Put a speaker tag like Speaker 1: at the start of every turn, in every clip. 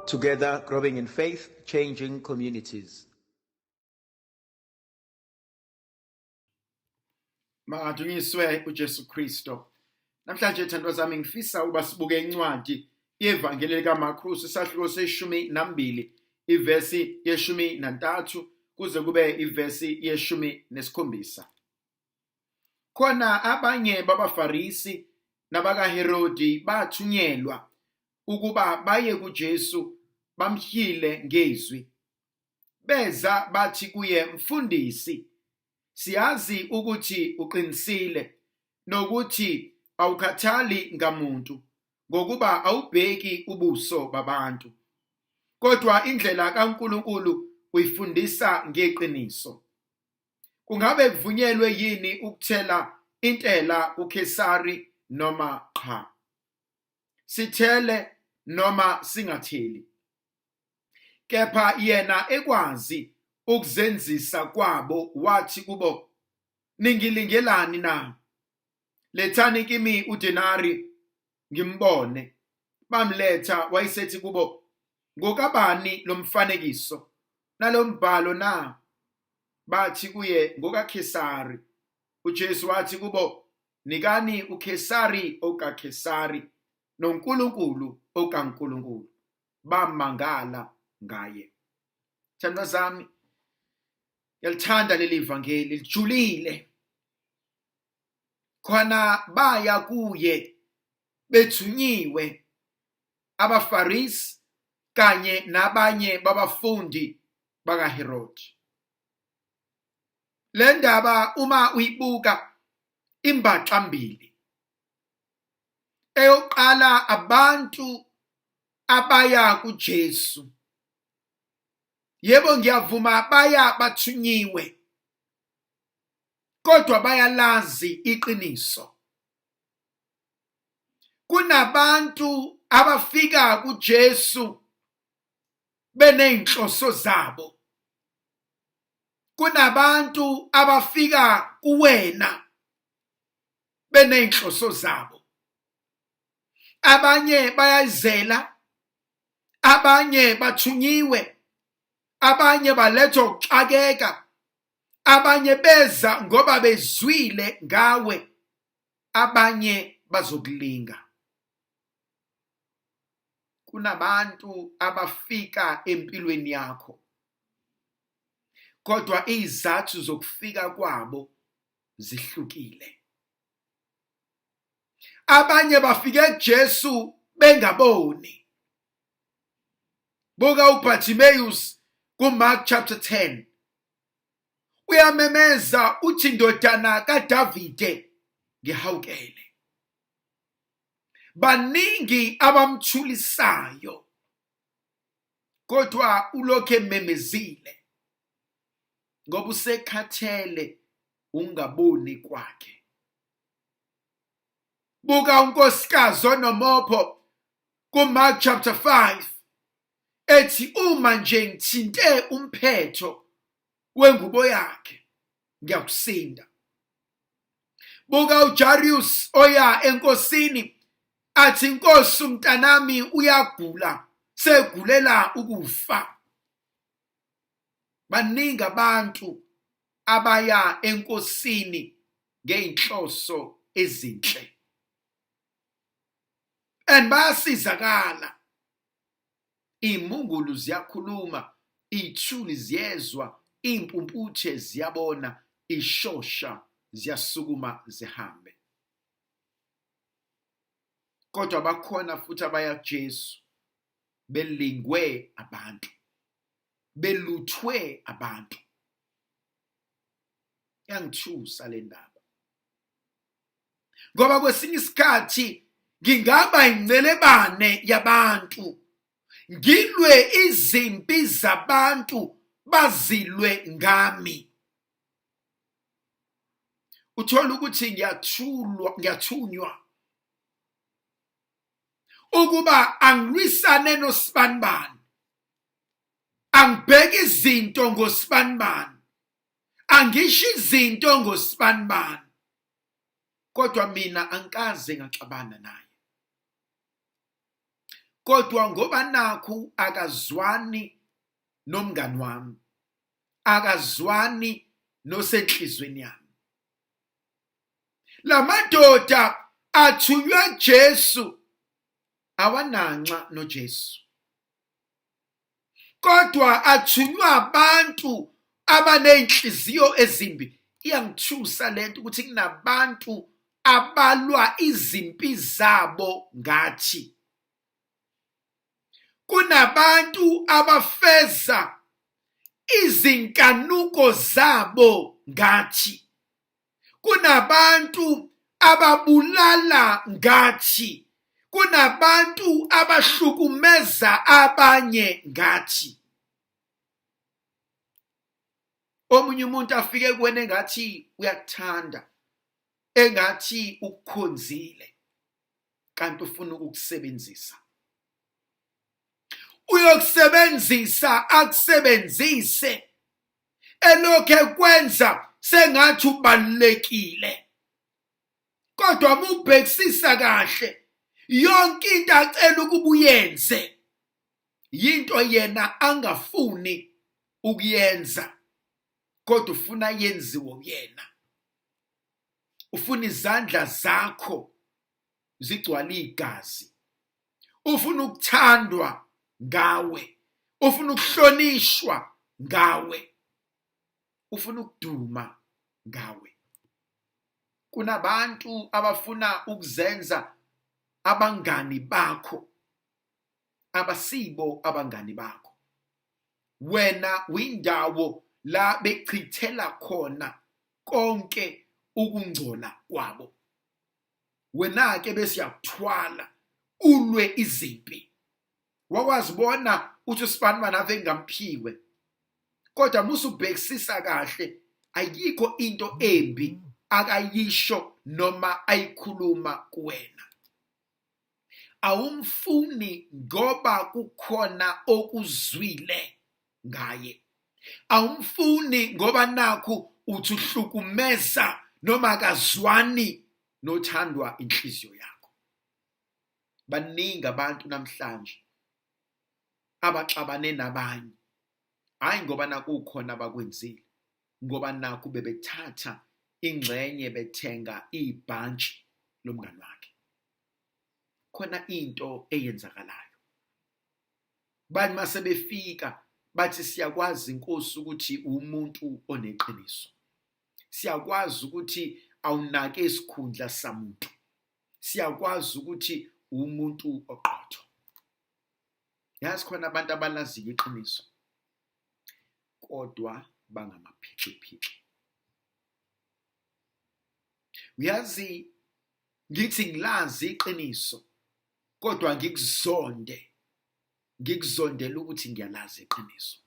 Speaker 1: Together, growing in faith, changing communities.
Speaker 2: Makadunyiswe uJesu Kristo. Namhlanje thandwa zami ngifisa ukuba sibuke incwadi yevangeli likaMarkus isahluko seshumi nambili ivesi yeshumi nantathu kuze kube ivesi yeshumi nesikhombisa. Khona abanye babaFarisi nabakaHerodi bathunyelwa ukuba baye kuJesu bamhyile ngezwi. Beza bathi kuye, Mfundisi, siyazi ukuthi uqinisile nokuthi awukhathali ngamuntu ngokuba awubheki ubuso babantu kodwa indlela kaNkuluNkulu uyifundisa ngeqiniso. Kungabe kuvunyelwe yini ukuthela intela kuKhesari noma qha? Sithele noma singatheli? Kepha yena ekwazi ukuzenzisa kwabo wathi kubo, Ningilingelani na? Lethani kimi udenari ngimbone. Bamletha, wayesethi kubo, Ngokabani lo mfanekiso nalombhalo na? Bathi kuye, NgokaKhesari. UJesu wathi kubo, Nikani uKhesari okaKhesari noNkulunkulu okaNkulunkulu. Bamangala ngaye. Thandwa zami, ngiyalithanda leli vangeli, lijulile. Khona baya kuye bethunyiwe abaFarisi kanye nabanye babafundi bakaHerodi. Le ndaba uma uyibuka imbaxambili. Eyokuqala abantu abaya kuJesu. Yebo ngiyavuma baya bathunyiwe. Kodwa bayalazi iqiniso. Kunabantu abafika kuJesu beney'nhloso zabo. Kunabantu abafika kuwena beney'nhloso zabo. Abanye bayayizela, abanye bathunyiwe, abanye balethwa ukuxakeka, abanye beza ngoba bezwile ngawe, abanye bazokulinga. Kunabantu abafika empilweni yakho kodwa izathu zokufika kwabo zihlukile. Abanye bafike kuJesu bengaboni. Buka uBartimaeus kuMark chapter 10. Uyamemeza uthi, ndodana kaDavide ngihawukele. Baningi abamthulisayo kodwa ulokhu ememezile ngoba usekhathele ungaboni kwakhe. Buka unkosikazi onomopho kuMark chapter 5 ethi uma nje ngithinte umphetho wengubo yakhe ngiyakusinda. Buka uJarius oya enkosini athi, Nkosi, umntanami uyagula, segulela ukufa. Baningi abantu abaya enkosini ngey'nhloso ezinhle and bayasizakala. Iy'mungulu ziyakhuluma, iy'thuli ziyezwa, iy'mpumputhe ziyabona, ishosha ziyasukuma zihambe. Kodwa bakhona futhi abaya kuJesu belingwe abantu, beluthwe abantu. Yangithusa le ndaba ngoba kwesinye isikhathi ngingaba incelebane yabantu, ngilwe izimpi zabantu bazilwe ngami. Uthola ukuthi ngiyathulwa, ngiyathunywa ukuba angilwisane nosibanibani, angibheke izinto ngosibanibani, angisho izinto ngosibanibani, kodwa mina angikaze ngaxabana naye. Kodwa ngoba nakhu akazwani nomngani wami, akazwani nosenhlizweni yami. Lamadoda athunywe Jesu awananxa noJesu. Kodwa athunywa abantu abaney'nhliziyo ezimbi. Iyangithusa lento ukuthi kunabantu abalwa izimpi zabo ngathi. Kunabantu abafeza izinkanuko zabo ngathi. Kunabantu ababulala ngathi. Kunabantu abahlukumeza abanye ngathi. Omunye umuntu afike kuwena engathi uyakuthanda, engathi ukukhonzile, kanti ufuna ukukusebenzisa. Uyokusebenzisa akusebenzise elokhu ekwenza sengathi ubalulekile, kodwa uma ubhekisisa kahle yonke into acela ukuba uyenze yinto yena angafuni ukuyenza, kodwa ufuna yenziwe uyena. Ufuna izandla zakho zigcwale igazi, ufuna ukuthandwa ngawe, ufuna ukuhlonishwa ngawe, ufuna ukuduma ngawe. Kunabantu abafuna ukuzenza abangani bakho, abasibo abangani bakho. Wena windawo la bechithela khona konke ukungcola kwabo. Wena-ke bese uyakuthwala ulwe izimpi. Wakwazi bona uthi usibanibani ave ngingamphiwe, kodwa musubhekisisa kahle ayikho into embi akayisho noma ayikhuluma kuwena. Awumfuni ngoba kukhona okuzwile ngaye. Awumfuni ngoba nakhu uthi uhlukumeza noma akazwani nothandwa inhliziyo yakho. Baningi abantu namhlanje abaxabane nabanye, hhayi ngoba nakukhona abakwenzile, ngoba nakhu bebethatha ingxenye bethenga ibhantshi lomngani wakhe. Khona into eyenzakalayo. Bani mase befika bathi siyakwazi Nkosi ukuthi umuntu oneqiniso. Siyakwazi ukuthi awunake isikhundla samuntu. Siyakwazi ukuthi umuntu oqotho. Yazi khona abantu abalaziyo iqiniso, kodwa bangamaphixiphixi. Uyazi ngithi ngilazi iqiniso, kodwa ngikuzonde, ngikuzondela ukuthi ngiyalazi iqiniso.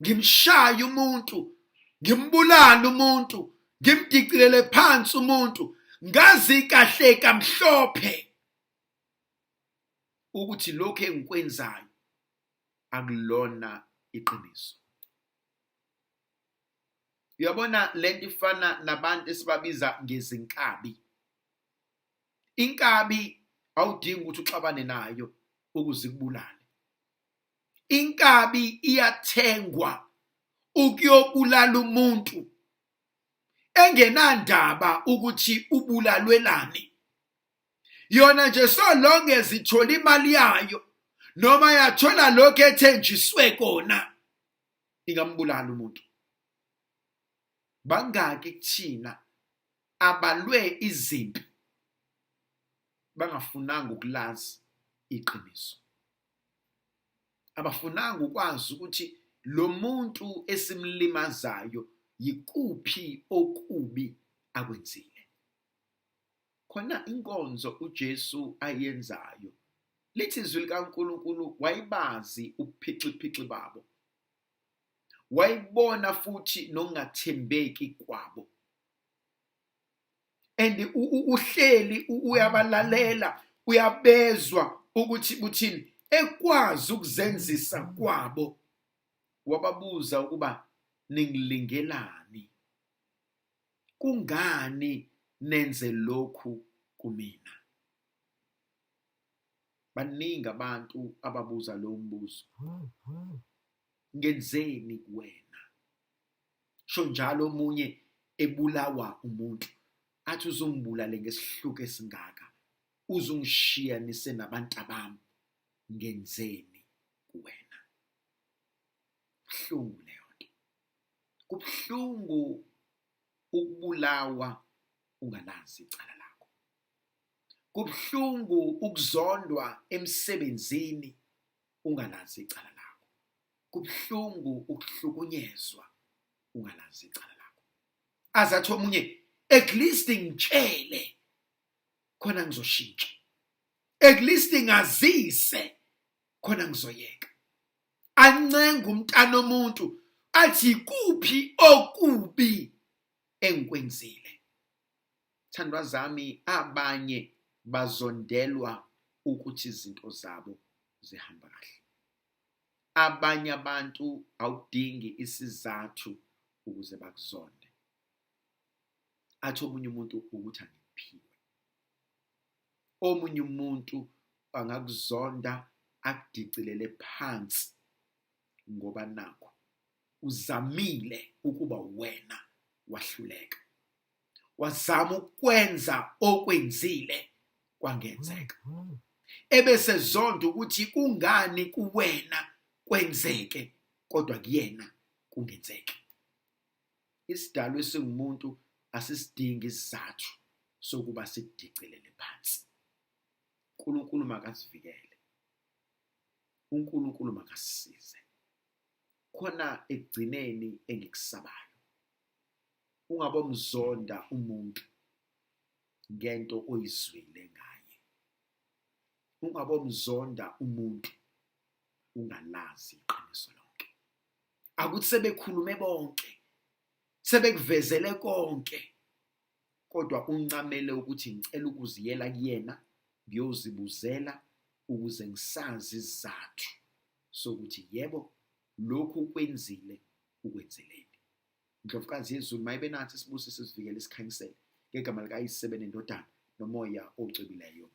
Speaker 2: Ngimshaya umuntu, ngimbulala umuntu, ngimdicilele phansi umuntu, ngazi kahle kamhlophe ukuthi lokhu engikwenzayo akulona iqiniso. Uyabona lento ifana nabantu esibabiza ngezinkabi. Inkabi awudingi ukuthi uxabane nayo ukuze ikubulale. Inkabi iyathengwa ukuyobulala umuntu engenandaba ukuthi ubulalwelani. Yona nje so long as ithola imali yayo noma yathola lokho ethenjiswe kona, ingambulala umuntu. Bangaki kuthina abalwe izimpi bangafunanga ukulazi iqiniso, abafunanga ukwazi ukuthi lo muntu esimlimazayo yikuphi okubi akwenzile. Khona inkonzo uJesu ayenzayo, lithi izwi likaNkulunkulu wayebazi ubuphixiphici babo, wayibona futhi nokungathembeki kwabo. And uhleli uyabalalela, uyabezwa ukuthi kuthini, ekwazi ukuzenzisa kwabo. Wababuza ukuba ningilingelani, kungani nenze lokhu kumina? Baningi abantu ababuza lo mbuzo. Ngenzeni kuwena? Sho njalo omunye ebulawa umuntu athi uzungibulale ngesihluku esingaka uzungishiya nisenabantabami ngenzeni kuwena? Buhlungu leyo nto. Kubuhlungu ukubulawa ungalazi icala lakho. Kubuhlungu ukuzondwa emsebenzini ungalazi icala lakho. Kubuhlungu ukuhlukunyezwa ungalazi icala lakho. Azathi omunye at least ngitshele khona ngizoshintsha. At least ngazise khona ngizoyeka. Ancenga umntana omuntu athi kuphi okubi engikwenzile. Thandwa zami abanye bazondelwa ukuthi izinto zabo zihamba kahle. Abanye abantu awudingi isizathu ukuze bakuzonde. Athi omunye umuntu ukuthi angikuphiwe. Omunye umuntu angakuzonda akudicilele phansi ngoba nakho uzamile ukuba wena wahluleka. Wazama ukwenza okwenzile kwangenzeka. Ebese zonda ukuthi kungani kuwena kwenzeke kodwa kuyena kungenzeki. Isidalwa esingumuntu asisidingi isizathu sokuba sidicilele phansi. uNkulunkulu makasivikele. uNkulunkulu makasisize. Khona ekugcineni engikusabayo. Ungabomzonda umuntu ngento oyizwile ngaye. Ungabomzonda umuntu ungalazi iqiniso lonke. Akuthi sebekhulume bonke, sebekuvezele konke, kodwa uncamele ukuthi ngicela ukuziyela kuyena ngiyozibuzela ukuze ngisazi isizathu sokuthi yebo lokhu ukwenzile ukwenzeleni. Ndlovukazi yezulu mayibe nathi sibusise sivikele sikhanyisele ngegama likaYise benendodana nomoya ocwebileyo.